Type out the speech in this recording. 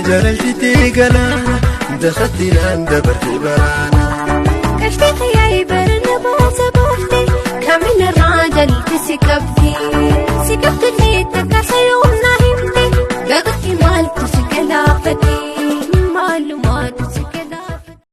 Jaalalti tee galaana dakatti naan dabarte baraana. Kashtii xiyyaa'ee barana baasa baafte kaminarraa jalti si qabdi. Si qabdillee takka sayoomna.